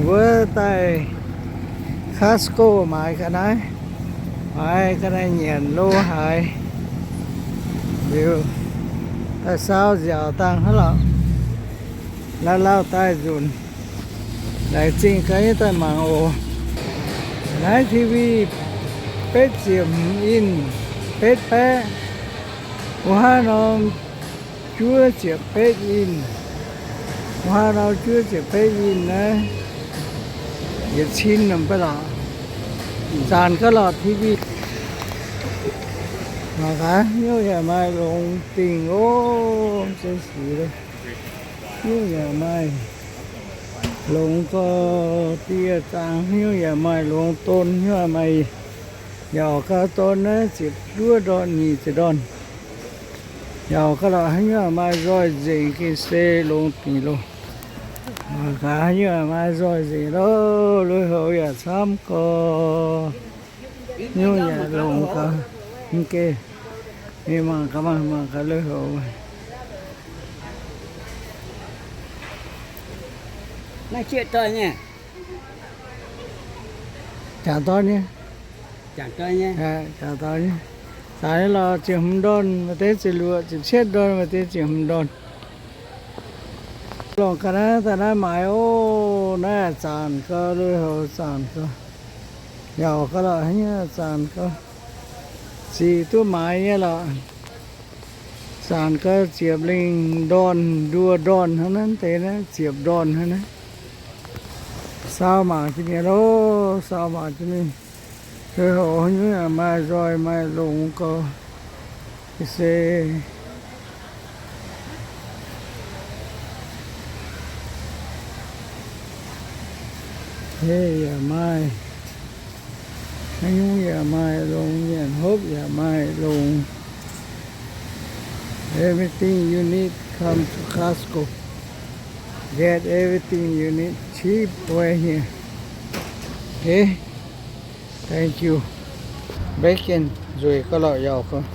Wuov daaih Costco maaiz ga'naaiv, maaiz ga'naaiv nyanc lo haaix, liuz daaih saau nziaauc dangh hnangv lorqc. Lauh lauh daaih nzunc, laengz zingh gaax nyei daaih mangc oc. Naaiv T V betv ziepc hmz inch, betv baeqv, wuov hnangv norm juov ziepc betv inch. Wuov hnangv norm juov ziepc betv inch naaiv, yietc cin norm baav lorqc. Zanc gaax lorqc T V. Mangc gaax, hnyouv yaac maaih longx dingc oc. Hnyouv yaac maaih longx gau, dieh zaangc hnyouv yaac maaih, longx don hnyouv maaih, yaac gauh don naaiv ziepc juov ndorn, nyic ziepc ndorn. Yaac gauh lorqc hnyouv maaih nzoih nzengc gengh se longx dingc loh. Mangc gaax hnyouv maaih nzoih nzengc loh, lui-houx yaac camv gau. Hnyouv yaac longx gau. Mv geh, mingh mangc gaax, mangc gaax lui-houx. Naaiv jieqv doic nyei. Jangc doic nyei. Jangc doic nyei. Zanc nyei lorqc ziepc hmz ndorn, maaih deix ziepc luoqc, ziepc cietv ndorn, maaih deix ziepc hmz ndorn. Longc ga'naaiv daaih naaiv maaiz oc. Naaiv zanc gau, lui-houx zanc gau. Yaac gauh lorqc haaix nyungc zanc gau. Ziqc duqv maaiz nyei lorqc. Zanc gau ziepc lingh ndorn, nduoh ndorn hnangv naaiv deix naaiv, ziepc ndorn hnangv naaiv. Saau mangc jiex mingh loh, saau mangc jiex mingh. Lui-houx haaix nyungc yaac maaih nzoih maaih longx gau. Se heh yaac maaih, haaix nyungc yaac maaih longx, nyanc hopv yaac maaih longx. Everything you need, come to Costco. Get everything you need cheap right here. Okay? Thank you. Bacon nzueic gauh lorqc, yaac gauh.